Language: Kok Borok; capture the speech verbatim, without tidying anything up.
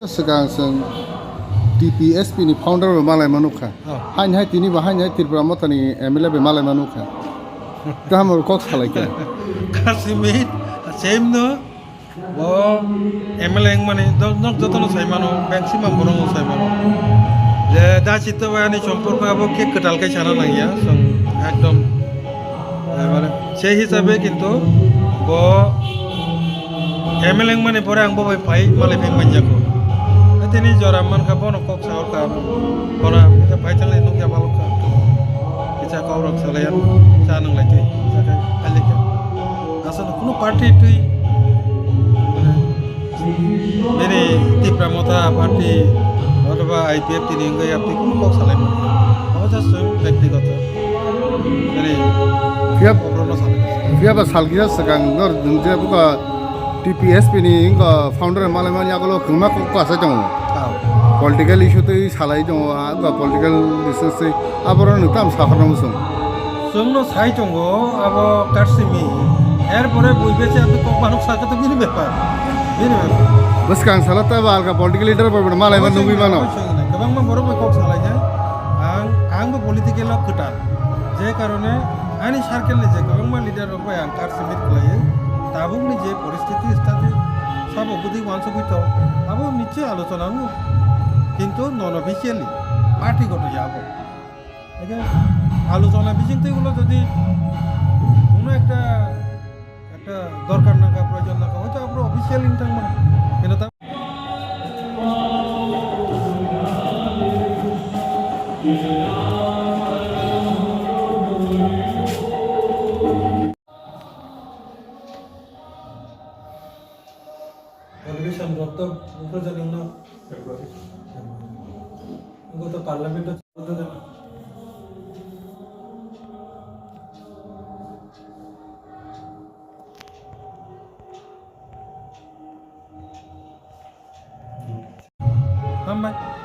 Swkang chwng T P S P ni founder bai malai manukha. Oh. Haini hai tini bo haini hai Tripura Motha ni M L A bai malai manukha. Tamo kok salai khe. Kasimit, same no. Bo M L A wngmani do-, nok jotono sai mano, maximum borok no sai mano. Je da chito bai ani somporko abo khe kwtal khe sana nangya, chwng ekdom, eh, mane, sei hisabe kintu bo M L A wngmani pore ang bo bai phai malai phai manya ko. Tini jora mankha bono kok sa orkha, bono kisa phai thanglai nukya balokha. Kisa kok rok salai ano, sa nang lai twi, kisa khai, khai lai kha. Aswk kunu party twi, bini Tipra Motha party, othoba I P F T ni wngwi yaptwi kunu kok salai mano. Abo just chwng byaktigoto. Bini Phiya, obrokno salai. Phiya ba salkisa swkang nor dungje buka T P S P ni wngkha founder malai mani yagulo kwbangma kok kwsa tongo. Ah. Political issue twi salai tongo, ah, political research twi aborok nwng tamo sahorna muchung. Chwngno sai tongo, abo Karsimi. Erpore bui bese abo kok manuk sakha to bini bepar. Bini bepar. Bwskang salo ta ba alka political leader bo malai ma nugwi mano. Kwbangma borok bai kok salai jai. Ang, ang bo political o kwtal. Je karone ani circle ni je kwbangma leader rok bai ang Karsimi khlaiwi. Tabuk ni je poristiti stati sabo bwdwi wansugwi tong, abo niche alochona wngo. Kintu non officially party goto ya abo. Eke alochona bising twi ulo jodi kuno ekta, ekta dorkar nangkha, proyojon nangkha, hoyto abro official wng thangmano. Kintu ta- Motivation rok to February. February. Goto parliament o Hambai.